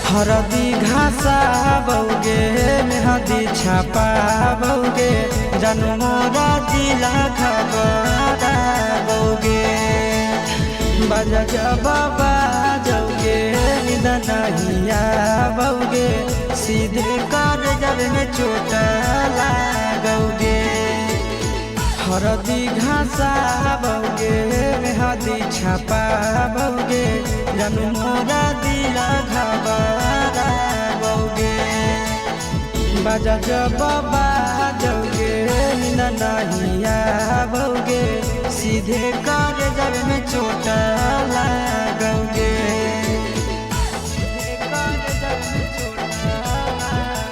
हरदी घासा बौगे मेहदी छापा बौगे जनमोरा जिला खबरा बौगे बजा जब बाजौगे निद नहिया बौगे सीधे कर जब में चोट लागौगे। हरदी घासा बौगे मेहदी छापा बौगे जनमोरा दिला घबरा बौगे बजा जब बाजौगे निद नहिया बौगे सीधे कर जब में चोट लागौगे। सीधे कर जब में चोट लागौगे।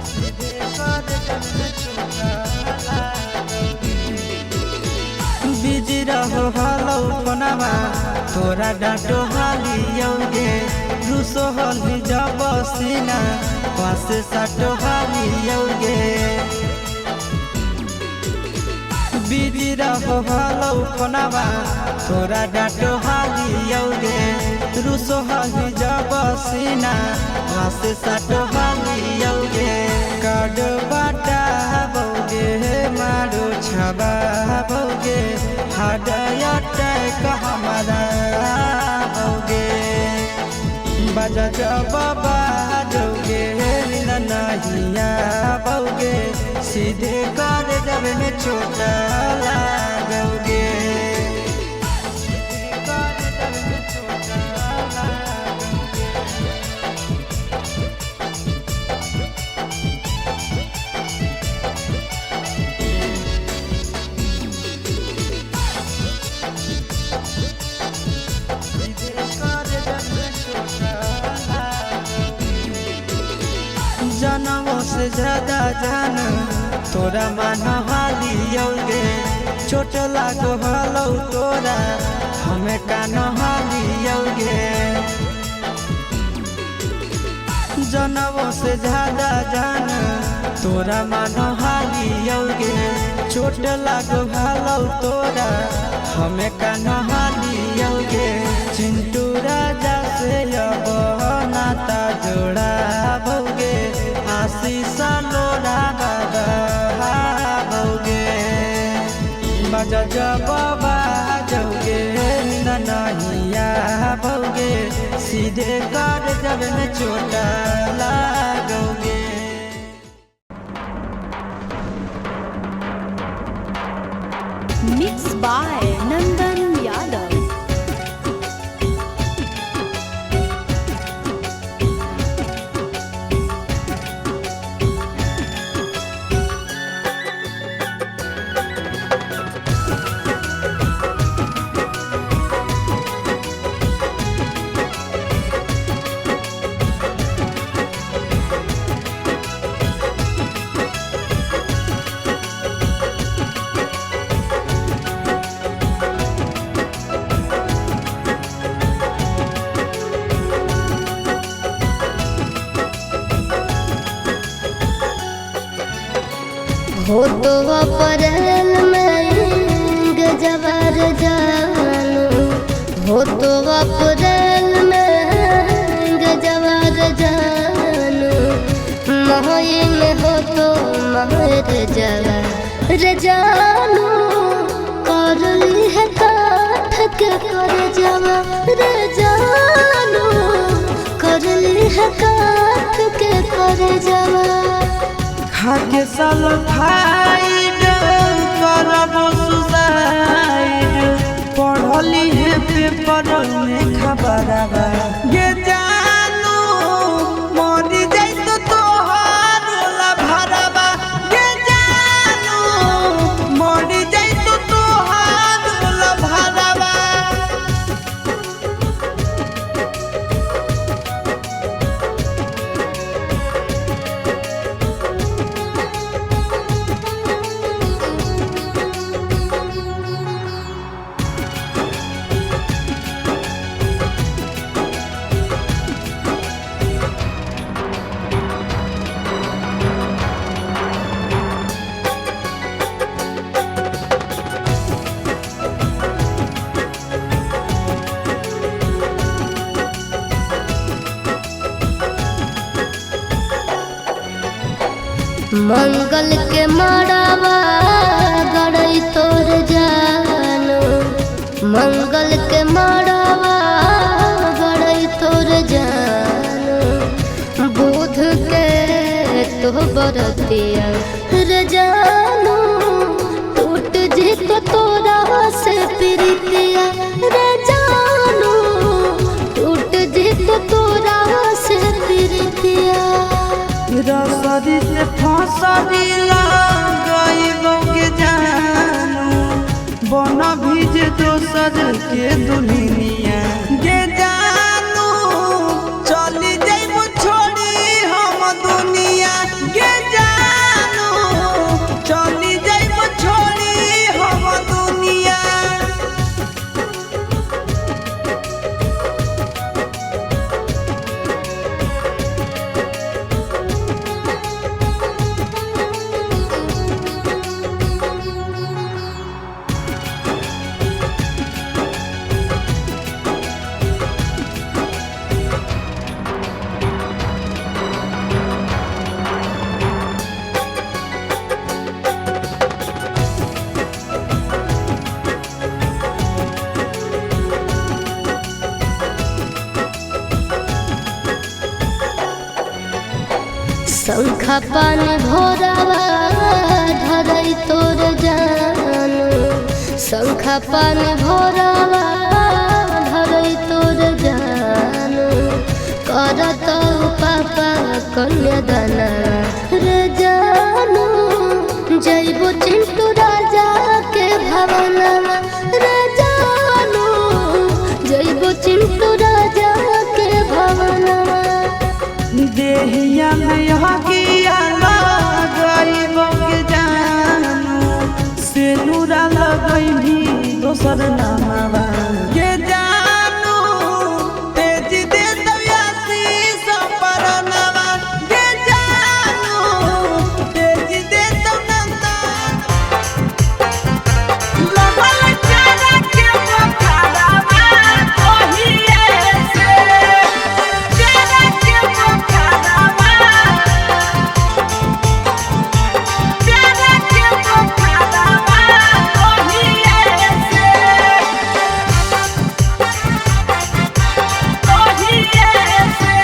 सीधे कर जब में चोट लागौगे। बिजी रहो हलो फोनवा तोरा डांटो हालियौगे रुसो हली जब सीना पास साटो हालियौगे। बिजी रहो हलो फोनवा तोरा डांटो हालियौगे रुसो हली जब सीना पास साटो हालियौगे। कार्ड बाटा बौगे मारो छबा बौगे हार्ट अटैक हमारा बौगे बजा जब बाजौगे निद नहिया बौगे सीधे कर जब में चोट लागौगे। सीधे कर जब में चोट लागौगे। सीधे कर जब में चोट लागौगे। जनमों से ज्यादा जान तोरा मान हालियौगे चोट लागो हलौ तोरा हमें कान हालियौगे। जनमों से ज्यादा जान तोरा मान हालियौगे चोट लागो हलौ तोरा हमें कान हालियौगे। चिंटू राजा से अब नाता जोड़ा बौगे आशीष लोड़ा बाबा बौगे बजा जब बाजौगे निद नहिया बौगे सीधे कर जब में चोट लागौगे। Mix by Nandan Yadav. हो तो अप्रैल में गजबर जानू, हो तो अप्रैल में गजबर जानू, मई में हो तो मर जवा रे जानू, कर ली है काठ के कर जवा रे जानू, कर ली है काठ के कर जवा। खाके सल्फाइड करब सुसाइड पढ़ली है पेपर में खबरवा गे जानू मरी जाइत तोहर भरवा गे जानू मरी जाइत तोहर भरवा। मंगल के मड़ावा गड़ई तोर जानो, मंगल के मड़ावा गड़ई तोर जानो, बुध के तो बरतिया रे जानो, टूट जित तोरा से प्रीतिया रे जानो, टूट जित तोरा से प्रीतिया। रसरी से फसरी लगइबो के जानू, बन भीज दोसर के दुल्हनिया गे जानू, चली जाइबो छोड़ी हम दुनिया गे जानू, चली जाइबो छोड़ी हम दुनिया। शंखा पान भोरावा धरई तोर जानो, शंखा पान भोरावा धरई तोर जानो, करत पापा कन्यादाना रे जानो, जइबो चिंटू राजा के भवनवा रे जानो, जइबो चिंटू राजा के भवनवा। देहिया में हकिया लगइबो के जानू, सेनुरा लगइभी दोसर नामवा गे जानू, तेज दे दयासी सपरनवा गे जानू, तेज दे नंदा लगल प्यारा के बखारावा ओहिए से, प्यारा के बखारावा, प्यारा के बखारावा ओहिए से, ओहिए से।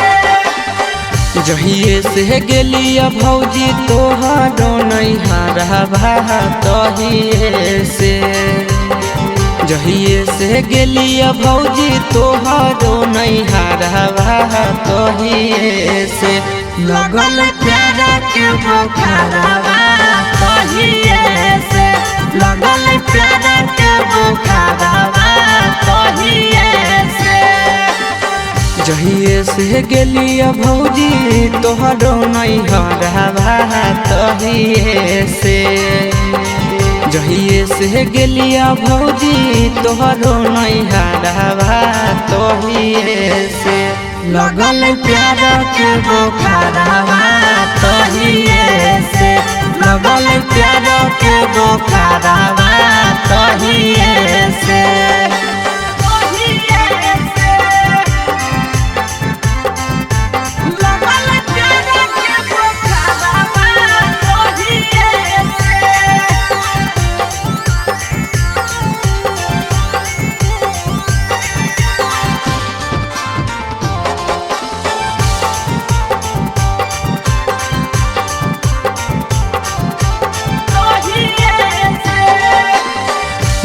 जहिए से गेलिया भौजी तोहरो नैहरवा तहिए से, जहिए से गेलिया भौजी तोहरो नैहरवा तहिए से, लगल प्यारा के बोखारवा तहिए से, लगल प्यारा के बोखारवा तहिए से। जहिए से गेलिया भौजी तोहरो नैहरवा तहिए से, जहिए से गेलिया भौजी तोहरो नैहरवा तहिए से, लगल प्यारा के बोखारवा तहिए से, लगल प्यारा के बोखारवा तहिए से।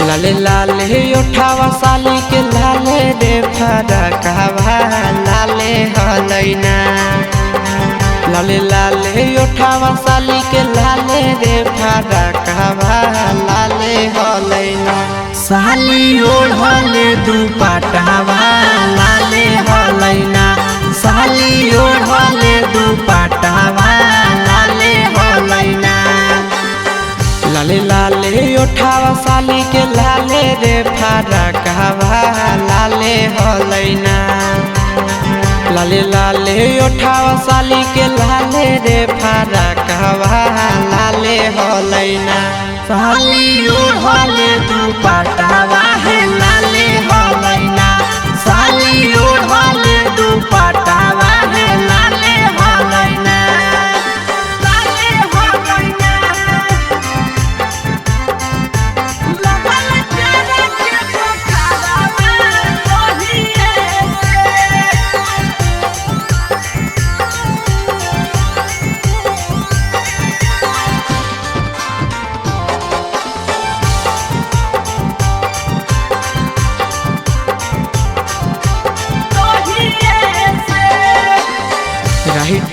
लाले लाले उठावा साली के लाले रे फरकवा लाले हलैना, लाले लाले उठावा साली के लाले रे फरकवा लाले हलैना, साली ओढ़ले दुपट्टावा लाले हलैना, साली ओढ़ले दुपट्टावा लाले हलैना, लाले लाले उठावा साली के लाले रे फरकवा लाले हलैना, लाले लाले उठावा साली के लाले रे फरकवा लाले हलैना, साली ओढ़ले दुपट्टावा हे लाले हलैना, साली ओढ़ले दुपट्टावा हे लाले हलैना, लाले हलैना।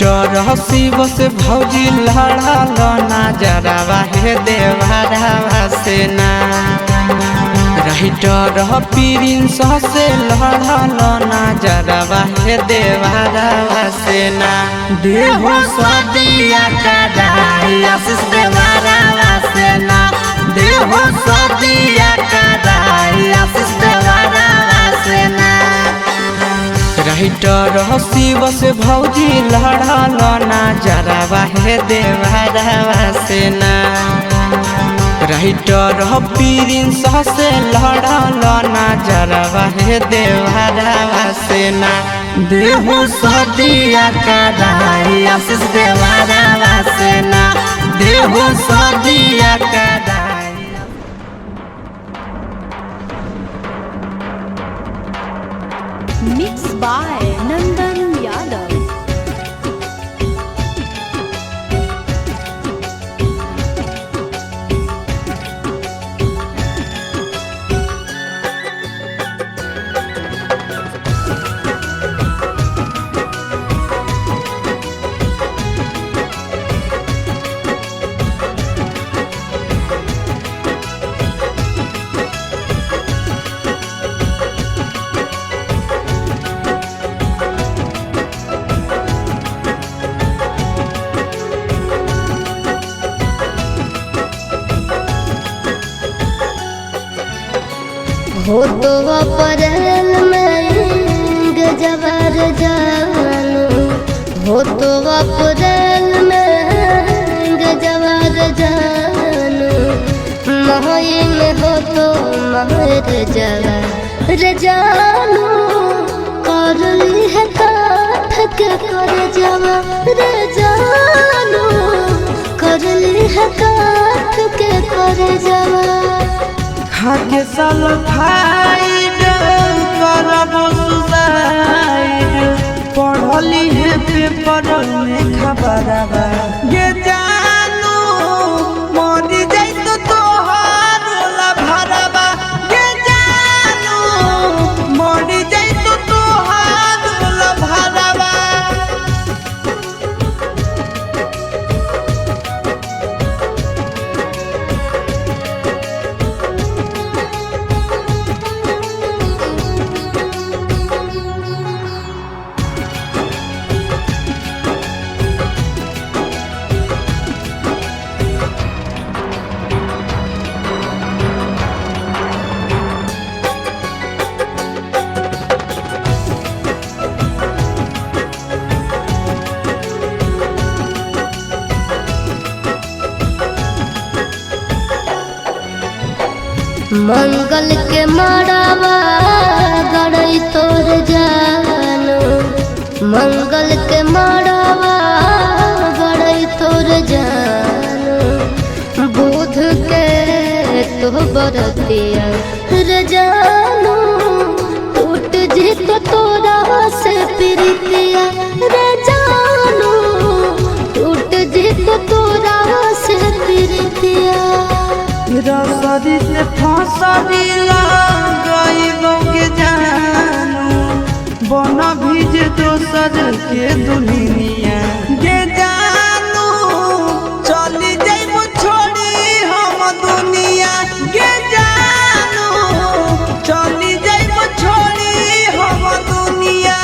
राइटर शिव से भौजी लड़ल ना जरावा हे देवरावा से ना। राइटर प्रिंस से लड़ल ना जरावा हे देवरावा से ना। देहो सदिया कराई आशीष देवरावा से ना। देहो सदिया कराई आशीष देवरावा से ना। राइटर शिव से भौजी लड़ल ना जरावा हे देवरावा से ना। राइटर प्रिंस से लड़ल ना जरावा हे देवरावा से ना। देहु सदिया कराई आशीष देवरावा से ना। देहु सदिया कराई। Mix by Nandan Yadav. हो तो अप्रैल में गजबर जानू, हो तो अप्रैल में गजबर जानू, मई में हो तो महर जवर जानू, कर ली है काठ के कर जवा रे जानू, कर ली है काठ के कर जवा। खाके सल्फाइड करब सुसाइड, पढ़ली है पेपर में खबरवा गे जानू, मरी जाइत तोहार भरवा गे जानू, मरी जाइत तोहार भरवा। मंगल के मड़ावा गड़ई तोर जानो, मंगल के मड़ावा गड़ई तोर जानो, बुध के तो बरतिया रे जानो, टूट जित तोरा से प्रीतिया रे जानो, टूट जित तोरा से प्रीतिया। रसरी से फसरी लगइबो के जानू, बन भीज दोसर के दुनिया गे जानू, चली जाइबो छोड़ी हम दुनिया गे जानू, चली जाइबो छोड़ी हम दुनिया।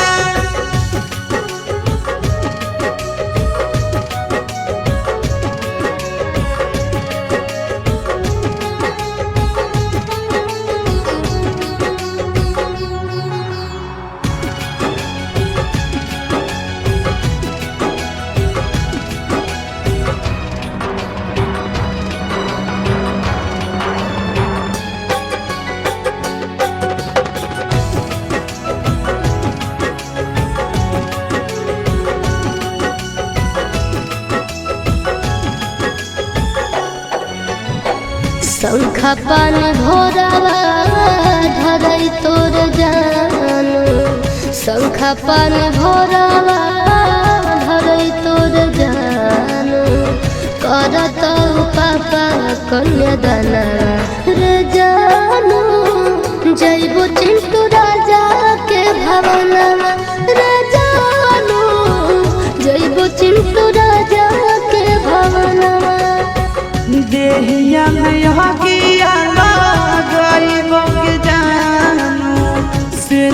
शंखा पान भोरवा धरई तोर जानो, शंखा पान भोरवा धरई तोर जानो, करत पापा कन्यादाना रे जानो, जैबो चिंटू राजा के भवनवा रे जानो, जैबो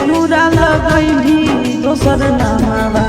नूरा लगैली दोसर नामावा।